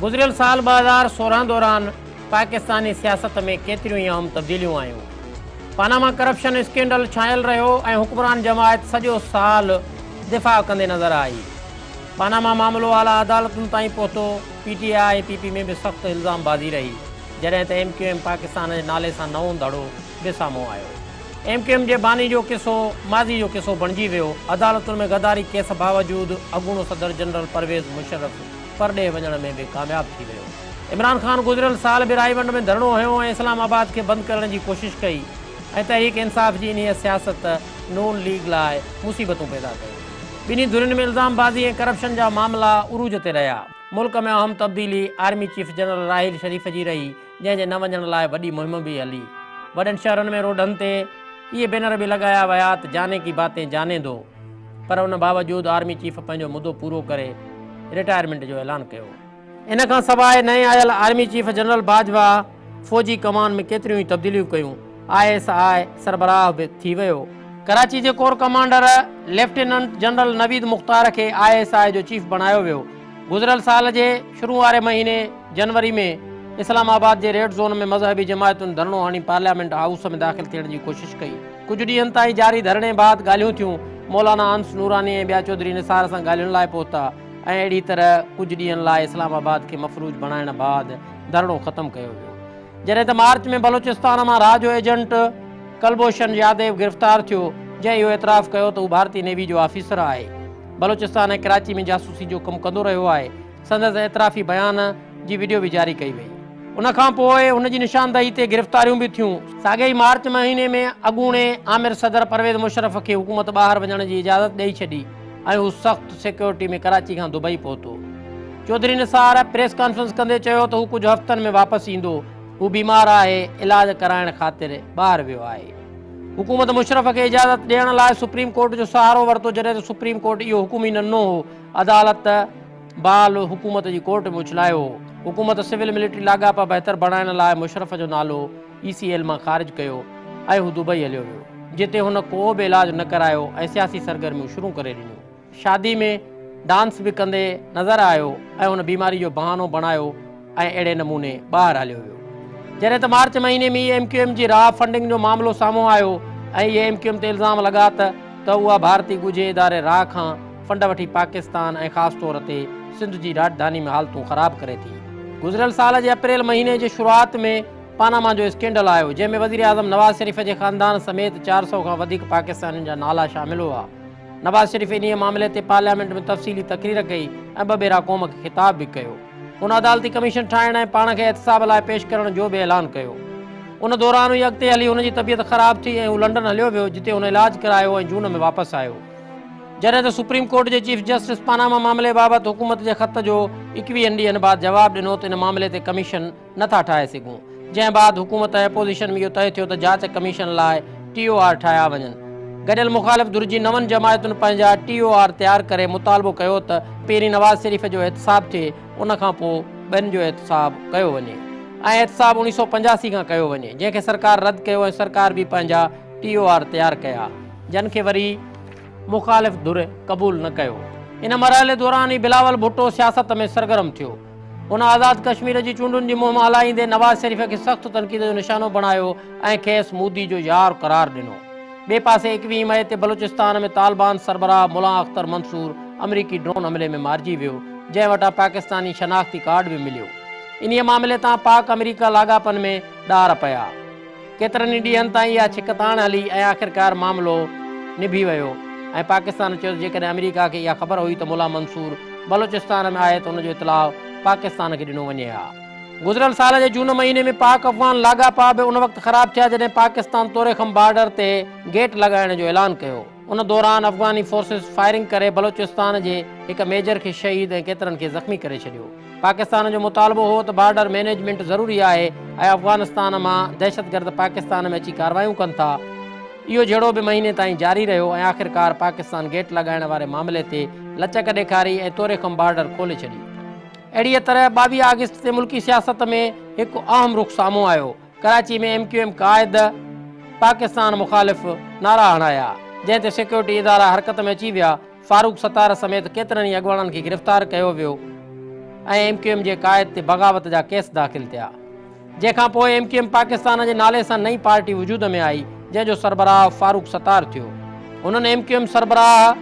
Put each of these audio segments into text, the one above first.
گذريل سال 2016 دوران پاڪستاني سياست ۾ ڪيتريون ئي اهم تبديليون آيون. پاناما ڪرپشن اسڪينڊل ڇانيل رهيو ۽ حڪمران جماعت سڄو سال دفاع ڪندي نظر آئي. پاناما معاملو اعليٰ عدالتن تائين پهتو، P T I ۽ P P ۾ به سخت الزام بازي رهي، جڏهن ته ايم ڪيو ايم پاڪستان جي نالي سان نئون ڌڙو به سامهون آيو. ايم ڪيو ايم جي باني جو قصو ماضي جو قصو بڻجي ويو، عدالتن ۾ غداري ڪيس باوجود اڳوڻو صدر جنرل پرويز مشرف پرڏيهه وڃڻ ۾ به ڪامياب ٿي ويو. عمران خان گذريل سال به رائيونڊ ۾ ڌرڻو هنيو ۽ اسلام آباد کي بند ڪرڻ جي ڪوشش ڪئي ۽ تحريڪ انصاف جي انهيء سياست نون ليگ لاء مصيبتون پيدا ڪيون. ٻنهي ڌرين ۾ الزام بازي ۽ ڪرپشن جا معاملا عروج تي رهيا. ملڪ ۾ اهم تبديلي army chief general Raheel Sharif جي رهي، جنهن جي نه وڃڻ لاء وڏي مهم به هلي. وڏن شهرن ۾ روڊن تي اهي بينر به لڳايا ويا ته جاني ڪي باتين جاني دو پر ان باوجود آرمي چيف پنهنجو مدو پورو ڪري رٽائرمينٽ جو اعلان ڪيو. ان کان سواء نئين آيل آرمي چيف جنرل باجوا فوجي ڪمان ۾ ڪيتريون ئي تبديليون ڪيون. I S I سربراهه به ٿي ويو. ڪراچي جي corps commander lieutenant general Naveed Mukhtar کي I S I جو چيف بڻايو ويو. گذريل سال جي شروع واري مهيني جنوري ۾ اسلام آباد جي ريڊ زون ۾ مذهبي جماعتن ڌرڻو هڻي پارليامينٽ هائوس ۾ داخل ٿيڻ جي ڪوشش ڪئي. ڪجهه ڏينهن تائين جاري ڌرڻي بعد ڳالهيون ٿيون، مولانا انس نوراني ۽ ٻيا چوڌري نثار سان ڳالهين لاء پهتا ۽ اهڙي طرح ڪجهه ڏينهن لاء اسلام آباد کي مفلوج بڻائڻ بعد ڌرڻو ختم ڪيو ويو. جڏهن ته مارچ ۾ بلوچستان مان را جو ايجنٽ ڪلڀوشن ياديو گرفتار ٿيو، جنهن اهو اعتراف ڪيو ته هو ڀارتي نيوي جو آفيسر آهي. بلوچستان ۽ ڪراچي ۾ جاسوسي جو ڪم ڪندو رهيو آهي، سندس اعترافي بيان جي وڊيو به جاري ڪئي وئي. ان کان پوء هن جي نشاندهي تي گرفتاريون به ٿيون. ساڳئي ئي مارچ مهيني ۾ اڳوڻي آمر صدر پرويز مشرف کي حڪومت ٻاهر وڃڻ جي اجازت ڏئي ڇڏي ۽ هو سخت سيڪيورٽي ۾ ڪراچي کان دبئي پهتو. چوڌري نثار پريس ڪانفرنس ڪندي چيو ته هو ڪجهه هفتن ۾ واپس ايندو، هو بيمار آهي، علاج ڪرائڻ خاطر ٻاهر ويو آهي. حڪومت مشرف کي اجازت ڏيڻ لاء سپريم ڪورٽ جو سهارو ورتو جڏهن ته سپريم ڪورٽ اهو حڪم ئي نه ڏنو هو، عدالت بال حڪومت جي ڪورٽ ۾ اڇلايو هو. حڪومت سول ملٽري لاڳاپا بهتر بڻائڻ لاء مشرف جو نالو اي سي ايل مان خارج ڪيو ۽ هو دبئي هليو ويو جتي هن ڪو به علاج نه ڪرايو ۽ سياسي سرگرميون شروع ڪري ڏنيون. شادي ۾ ڊانس به ڪندي نظر آيو ۽ ان بيماري جو بهانو بڻايو ۽ اهڙي نموني ٻاهر هليو ويو. جڏهن ته مارچ مهيني ۾ ئي ايم ڪيو ايم جي را فنڊنگ جو معاملو سامهون آيو ۽ اهي ايم ڪيو ايم تي الزام لڳا ته ته اها ڀارتي ڳجهي اداري را کان فنڊ وٺي پاڪستان ۽ خاص طور تي سنڌ جي راڄڌاني ۾ حالتون خراب ڪري ٿي. گذريل سال جي اپريل مهيني جي شروعات ۾ پاناما جو اسڪينڊل آيو جنهن ۾ وزيراعظم نواز شريف جي خاندان سميت 400 کان وڌيڪ پاڪستانين جا نالا شامل هئا. نواز شريف انهيء معاملي تي پارليامينٽ ۾ تفصيلي تقرير ڪئي ۽ ٻه ڀيرا قوم کي خطاب به ڪيو. هن عدالتي ڪميشن ٺاهڻ ۽ پاڻ کي احتساب لاء پيش ڪرڻ جو به اعلان ڪيو. ان دوران ئي اڳتي هلي هن جي طبيعت خراب ٿي ۽ هو لنڊن هليو ويو جتي هن علاج ڪرايو ۽ جون ۾ واپس آيو. جڏهن ته سپريم ڪورٽ جي چيف جسٽس پاناما معاملي بابت حڪومت جي خط جو ايڪويهن ڏينهن بعد جواب ڏنو ته ان معاملي تي ڪميشن نه ٿا ٺاهي سگهون، جنهن بعد حڪومت ۽ اپوزيشن ۾ اهو طئي ٿيو ته جاچ ڪميشن لاء ٽي او آر ٺاهيا وڃن. گڏيل مخالف ڌر جي نون جماعتن پنهنجا ٽي او آر تيار ڪري مطالبو ڪيو ته پهرين نواز شريف جو احتساب ٿئي ان کان پوء ٻين جو احتساب ڪيو وڃي ۽ احتساب 1985 کان ڪيو وڃي جنهن کي سرڪار رد ڪيو ۽ سرڪار به پنهنجا ٽي او آر تيار ڪيا جن کي وري مخالف ڌر قبول نه ڪيو. ان مرحلي دوران ئي بلاول ڀٽو سياست ۾ سرگرم ٿيو. هن آزاد ڪشمير جي چونڊن جي مهم هلائيندي نواز شريف کي سخت تنقيد جو نشانو بڻايو ۽ کيس مودي جو يار قرار ڏنو. ٻئي پاسي ايڪويهين مئي تي بلوچستان ۾ طالبان سربراهه ملان اختر منصور آمريڪي ڊرون حملي ۾ مارجي ويو، جنهن وٽان پاڪستاني شناختي ڪارڊ به مليو. انهيء معاملي تان پاڪ آمريڪا لاڳاپن ۾ ڏار پيا. ڪيترن ئي ڏينهن تائين اها ڇڪتاڻ هلي ۽ آخرڪار معاملو نڀي ويو ۽ پاڪستان چيو ته جيڪڏهن آمريڪا کي اها خبر هئي ته ملا منصور بلوچستان ۾ آهي ته ان جو اطلاع پاڪستان کي ڏنو وڃي ها. گذريل سال جي جون مهيني ۾ پاڪ افغان لاڳاپا به ان وقت خراب ٿيا جڏهن پاڪستان طورخم بارڊر تي گيٽ لڳائڻ جو اعلان ڪيو. ان دوران افغاني فورسز فائرنگ ڪري بلوچستان جي هڪ ميجر کي شهيد ۽ ڪيترن کي زخمي ڪري ڇڏيو. پاڪستان جو مطالبو هو ته بارڊر مئنيجمينٽ ضروري آهي ۽ افغانستان مان دهشتگرد پاڪستان ۾ اچي ڪارروايون ڪن ٿا. اهو جهيڙو به مهيني تائين جاري رهيو ۽ آخرڪار پاڪستان گيٽ لڳائڻ واري معاملي تي لچڪ ڏيکاري ۽ طورخم بارڊر کولي ڇڏي. اهڙيء طرح 22 آگسٽ تي ملڪي سياست ۾ هڪ اهم رخ سامهون آيو. ڪراچي ۾ ايم ڪيو ايم قائد پاڪستان مخالف نعرا هڻايا، جنهن تي سيڪيورٽي ادارا حرڪت ۾ اچي ويا. فاروق ستار سميت ڪيترن ئي اڳواڻن کي گرفتار ڪيو ويو ۽ ايم ڪيو ايم جي قائد تي بغاوت جا ڪيس داخل ٿيا. جنهن کان پوء ايم ڪيو ايم پاڪستان جي نالي سان نئين پارٽي وجود ۾ آئي، جنهن جو سربراهه فاروق ستار ٿيو. هنن ايم ڪيو ايم سربراهه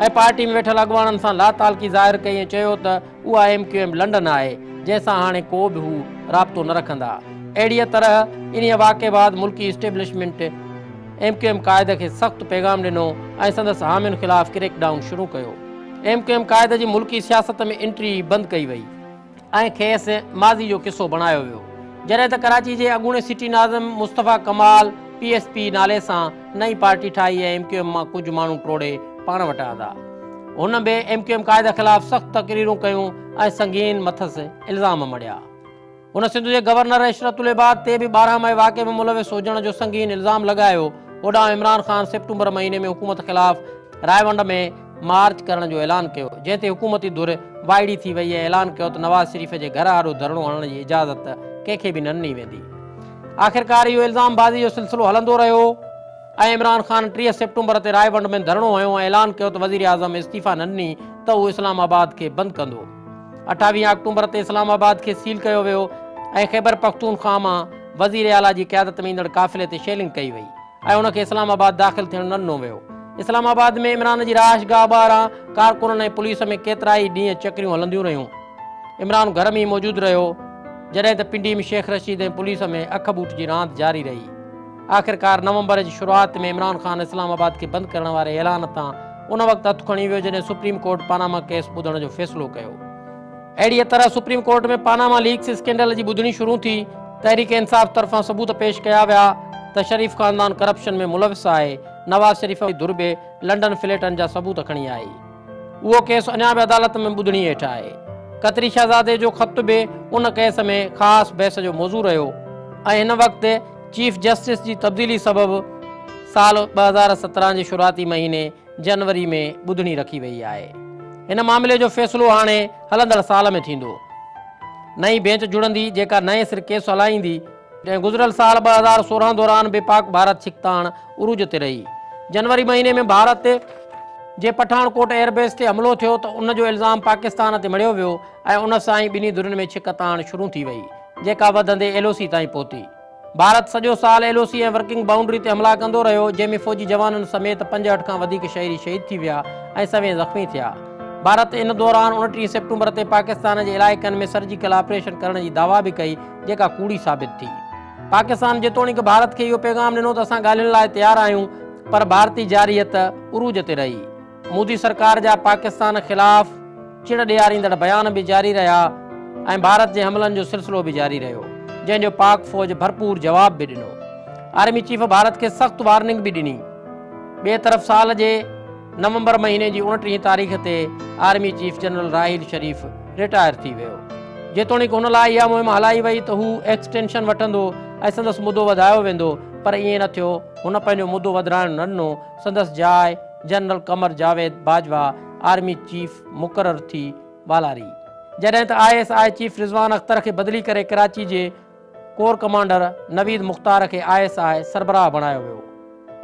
۽ پارٽي ۾ ويٺل اڳواڻن سان لاتعلقي ظاهر ڪئي ۽ چيو ته اها ايم ڪيو ايم لنڊن آهي، جنهن سان هاڻي ڪو به هو رابطو نه رکندا. اهڙيء طرح انهيء واقعي بعد ملڪي اسٽيبلشمينٽ ايم ڪيو ايم قائد کي سخت پيغام ڏنو ۽ سندس حامين خلاف ڪريڪ ڊائون شروع ڪيو. ايم ڪيو ايم قائد جي ملڪي سياست ۾ انٽري ئي بند ڪئي وئي. ۽ کيس ماضي جو قصو بڻايو ويو. جڏهن ته ڪراچي جي اڳوڻي سٽي ناظم مصطفيٰ ڪمال پي ايس پي نالي سان نئين پارٽي ٺاهي ۽ ايم ڪيو ايم مان ڪجهه ماڻهو ٽوڙي پاڻ وٽ آندا. هن به ايم ڪيو ايم قائد خلاف سخت تقريرون ڪيون ۽ سنگين مٿس الزام مڙهيا. هن سنڌ جي گورنر عشرت العباد تي به 12 مئي واقعي ۾ ملوث هجڻ جو سنگين الزام لڳايو. هوڏانهن عمران خان سيپٽمبر مهيني ۾ حڪومت خلاف رائيونڊ ۾ مارچ ڪرڻ جو اعلان ڪيو، جنهن تي حڪومتي ڌر وائڙي ٿي وئي ۽ اعلان ڪيو ته نواز شريف جي گهر آڏو ڌرڻو هڻڻ جي اجازت ڪنهن کي به نه ڏني ويندي. آخرڪار اهو الزام بازي جو سلسلو هلندو رهيو ۽ عمران خان 30 سيپٽمبر تي رائيونڊ ۾ ڌرڻو هنيو ۽ اعلان ڪيو ته وزيراعظم استعيفيٰ نه ڏني ته هو اسلام آباد کي بند ڪندو. 28 آڪٽومبر تي اسلام آباد کي سيل ڪيو ويو ۽ خيبرپختونخواهه مان وزيراعليٰ جي قيادت ۾ ايندڙ قافلي تي شيلنگ ڪئي وئي. ۽ ان کي اسلام آباد داخل ٿيڻ نه ڏنو ويو. اسلام آباد ۾ عمران جي رهائشگاهه ٻاهران ڪارڪنن ۽ پوليس ۾ ڪيترائي ڏينهن چڪريون هلنديون رهيون. عمران گهر ۾ ئي موجود رهيو، جڏهن ته پنڊي ۾ شيخ رشيد ۽ پوليس ۾ اک ٻوٽ جي راند جاري رهي. آخرڪار نومبر جي شروعات ۾ عمران خان اسلام آباد کي بند ڪرڻ واري اعلان تان ان وقت هٿ کڻي ويو جڏهن سپريم ڪورٽ پاناما ڪيس ٻڌڻ جو فيصلو ڪيو. اهڙيء طرح supreme court ۾ Panama leaks scandal جي ٻڌڻي شروع ٿي، تحريڪ انصاف طرفان ثبوت پيش ڪيا ويا ته شريف خاندان ڪرپشن ۾ ملوث آهي، نواز شريف جي ڌر به لنڊن فليٽن جا ثبوت کڻي آئي. اهو ڪيس اڃا به عدالت ۾ ٻڌڻي هيٺ آهي. قطري شهزادي جو خط به ان ڪيس ۾ خاص بحث جو موضوع رهيو ۽ هن وقت چيف جسٽس جي تبديلي سبب سال 2017 جي شروعاتي مهيني جنوري ۾ ٻڌڻي رکي وئي آهي. هن معاملي جو فيصلو هاڻي هلندڙ سال ۾ ٿيندو. نئين بينچ جڙندي جيڪا نئين سر ڪيس هلائيندي. گذريل سال 2016 دوران به پاڪ ڀارت ڇڪتاڻ عروج تي رهي. جنوري مهيني ۾ ڀارت جي پٺاڻ ڪوٽ ايئر بيس تي حملو ٿيو ته ان جو الزام پاڪستان تي مڙهيو ويو ۽ ان سان ئي ٻنهي ڌرين ۾ ڇڪتاڻ شروع ٿي وئي جيڪا وڌندي ايل او سي تائين پهتي. ڀارت سڄو سال ايل او سي ۽ ورڪنگ بائونڊري تي حملا ڪندو رهيو، جنهن ۾ فوجي جوانن سميت 65 کان وڌيڪ شهري شهيد ٿي ويا ۽ سوين زخمي ٿيا. ڀارت ان دوران 29 سيپٽمبر تي پاڪستان جي علائقن ۾ سرجيڪل آپريشن ڪرڻ جي دعويٰ به ڪئي، جيڪا ڪوڙي ثابت ٿي. پاڪستان جيتوڻيڪ ڀارت کي اهو پيغام ڏنو ته اسان ڳالهين لاء تيار آهيون، پر ڀارتي جارحيت عروج تي رهي. مودي سرڪار جا پاڪستان خلاف چڙ ڏياريندڙ بيان به جاري رهيا ۽ ڀارت جي حملن جو سلسلو به جاري رهيو، جنهن جو پاڪ فوج ڀرپور جواب به ڏنو. آرمي چيف ڀارت کي سخت وارننگ به ڏني. ٻئي طرف سال جي نومبر مهيني جي 29 تاريخ تي army chief general Raheel Sharif retire ٿي ويو. جيتوڻيڪ هن لاء اها مهم هلائي وئي ته هو ايڪسٽينشن وٺندو ۽ سندس مدو وڌايو ويندو پر ائين نه ٿيو، هن پنهنجو مدو وڌرائڻ نه ڏنو، سندس جاء general Qamar Javed Bajwa army chief مقرر ٿي والاري. جڏهن ته I S I chief Rizwan Akhtar کي بدلي ڪري ڪراچي جي ڪور ڪمانڊر نويد مختار کي I S I سربراهه بڻايو ويو.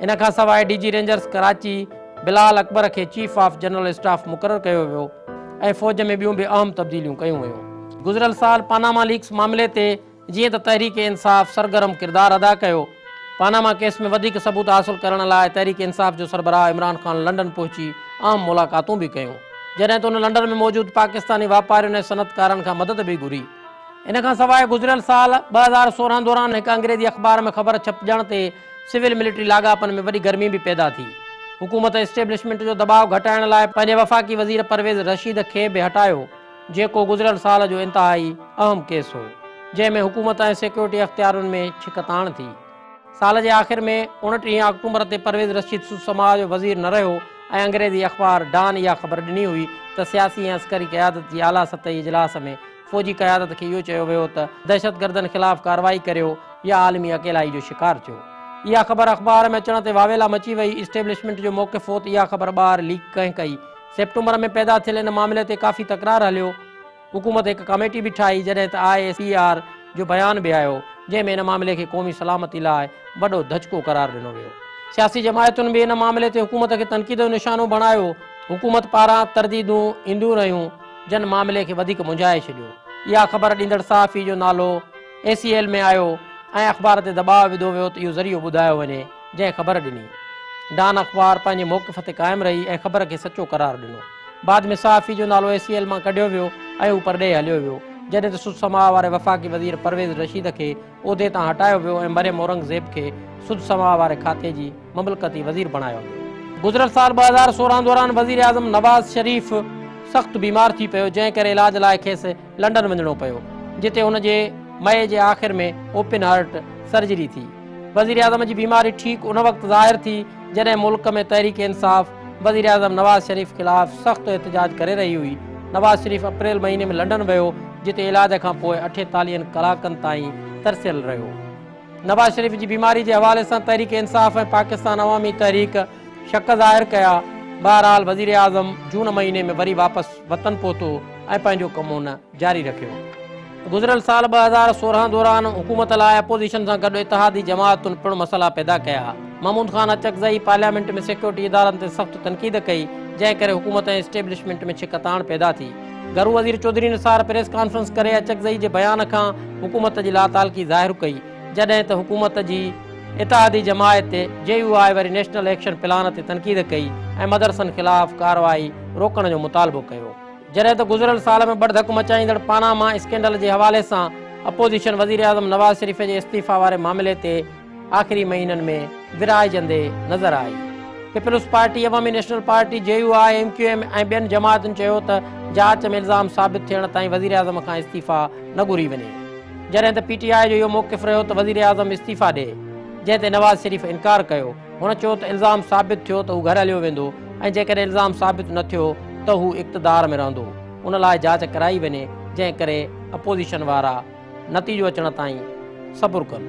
ان کان سواء D G rangers Karachi Bilal Akbar کي چيف آف جنرل اسٽاف مقرر ڪيو ويو ۽ فوج ۾ ٻيون به اهم تبديليون ڪيون ويون. گذريل سال پاناما ليڪس معاملي تي جيئن ته تحريڪ انصاف سرگرم ڪردار ادا ڪيو، پاناما ڪيس ۾ وڌيڪ ثبوت حاصل ڪرڻ لاء تحريڪ انصاف جو سربراهه عمران خان لنڊن پهچي اهم ملاقاتون به ڪيون، جڏهن ته هن لنڊن ۾ موجود پاڪستاني واپارين ۽ صنعتڪارن کان مدد به گهري. ان کان سواء گذريل سال 2016 دوران هڪ انگريزي اخبار ۾ خبر ڇپجڻ تي سول ملٽري لاڳاپن ۾ وڏي گرمي به پيدا ٿي. حڪومت اسٽيبلشمينٽ جو دٻاء گهٽائڻ لاء پنهنجي وفاقي وزير پرويز رشيد کي به هٽايو. جيڪو گذريل سال جو انتهائي اهم ڪيس هو، جنهن ۾ حڪومت ۽ سيڪيورٽي اختيارين ۾ ڇڪتاڻ ٿي. سال جي آخر ۾ 29 آڪٽومبر تي پرويز رشيد سڌ سماء جو وزير نه رهيو ۽ انگريزي اخبار ڊان اها خبر ڏني هئي ته سياسي ۽ عسڪري قيادت جي اعليٰ سطحي اجلاس ۾ فوجي قيادت کي اهو چيو ويو ته دهشتگردن خلاف ڪارروائي ڪريو يا عالمي اڪيلائي جو شڪار ٿيو. اها خبر اخبار ۾ اچڻ تي واويلا مچي وئي، اسٽيبلشمينٽ جو موقف هو ته اها خبر ٻاهر ليڪ ڪنهن ڪئي؟ سيپٽمبر ۾ پيدا ٿيل ان معاملي تي ڪافي تڪرار هليو. حڪومت هڪ ڪميٽي به ٺاهي جڏهن ته I S P R جو بيان به آيو جنهن ۾ ان معاملي کي قومي سلامتي لاء وڏو ڌچڪو قرار ڏنو ويو. سياسي جماعتن به ان معاملي تي حڪومت کي تنقيد جو نشانو بڻايو. حڪومت پاران ترديدون اينديون رهيون. جن معاملي کي وڌيڪ منجهائي ڇڏيو. اها خبر ڏيندڙ صحافي جو نالو اي سي ايل ۾ آيو ۽ اخبار تي دٻاء وڌو ويو ته اهو ذريعو ٻڌايو وڃي جنهن خبر ڏني. ڊان اخبار پنهنجي موقف تي قائم رهي ۽ خبر کي سچو قرار ڏنو. بعد ۾ صحافي جو نالو اي سي ايل مان ڪڍيو ويو ۽ هو پرڏيهه هليو ويو، جڏهن ته سڌ سماء واري وفاقي وزير پرويز رشيد کي عهدي تان هٽايو ويو ۽ مريم اورنگزيب کي سڌ سماء واري کاتي جي مملڪتي وزير بڻايو ويو. گذريل سال 2016 دوران وزيراعظم نواز شريف سخت بيمار ٿي پيو، جنهن ڪري علاج لاء کيس لنڊن وڃڻو پيو، جتي هن جي مئي جي آخر ۾ اوپن هارٽ سرجري ٿي. وزيراعظم جي بيماري ٺيڪ ان وقت ظاهر ٿي، جڏهن ملڪ ۾ تحريڪ انصاف وزيراعظم نواز شريف خلاف سخت احتجاج ڪري رهي هئي. نواز شريف اپريل مهيني ۾ لنڊن ويو، جتي علاج کان پوء 48 ڪلاڪن تائين ترسيل رهيو. نواز شريف جي بيماري جي حوالي سان تحريڪ انصاف ۽ پاڪستان عوامي تحريڪ شڪ ظاهر ڪيا. بهرحال وزيراعظم جون مهيني ۾ وري واپس وطن پهتو ۽ پنهنجو ڪم هن جاري رکيو. گذريل سال 2016 دوران حڪومت لاء اپوزيشن سان گڏ اتحادي جماعتن پڻ مسئلا پيدا ڪيا. محمود خان اچڪزئي پارليامينٽ ۾ سيڪيورٽي ادارن تي سخت تنقيد ڪئي، جنهن ڪري حڪومت ۽ اسٽيبلشمينٽ ۾ ڇڪتاڻ پيدا ٿي. گهرو وزير چوڌري نثار پريس ڪانفرنس ڪري اچڪزئي جي بيان کان حڪومت جي لاتعلقي ظاهر ڪئي، جڏهن ته حڪومت جي اتحادي جماعت جي يو آء وري نيشنل ايڪشن پلان تي تنقيد ڪئي ۽ مدرسن خلاف ڪارروائي روڪڻ جو مطالبو ڪيو. جڏهن ته گذريل سال ۾ ٻڙڌڪ مچائيندڙ پاناما اسڪينڊل جي حوالي سان اپوزيشن وزيراعظم نواز شريف جي استعيفيٰ واري معاملي تي آخري مهينن ۾ ورهائجندي نظر آئي. Peoples party, Awami national party, J U I, M Q M ۽ ٻين جماعتن چيو ته جاچ ۾ الزام ثابت ٿيڻ تائين وزيراعظم کان استعيفيٰ نه گهري وڃي. جڏهن ته پي ٽي آء جو اهو موقف رهيو ته وزيراعظم استعيفيٰ ڏئي، جنهن تي نواز شريف انڪار ڪيو. هن چيو ته الزام ثابت ٿيو ته هو گهر هليو ويندو ۽ جيڪڏهن الزام ثابت نه ٿيو ته هو اقتدار ۾ رهندو، ان لاء جاچ ڪرائي وڃي، جنهن ڪري اپوزيشن وارا نتيجو اچڻ تائين صبر ڪن.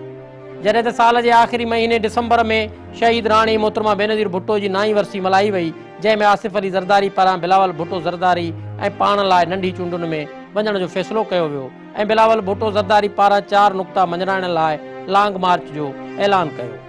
جڏهن ته سال جي آخري مهيني ڊسمبر ۾ شهيد راڻي محترمه بينظير ڀٽو جي نائين ورسي ملهائي وئي، جنهن ۾ آصف علي زرداري پاران بلاول ڀٽو زرداري ۽ پاڻ لاء ننڍي چونڊن ۾ وڃڻ جو فيصلو ڪيو ويو ۽ بلاول ڀٽو زرداري پاران چار نقطا مڃرائڻ لاء لانگ مارچ جو اعلان ڪيو.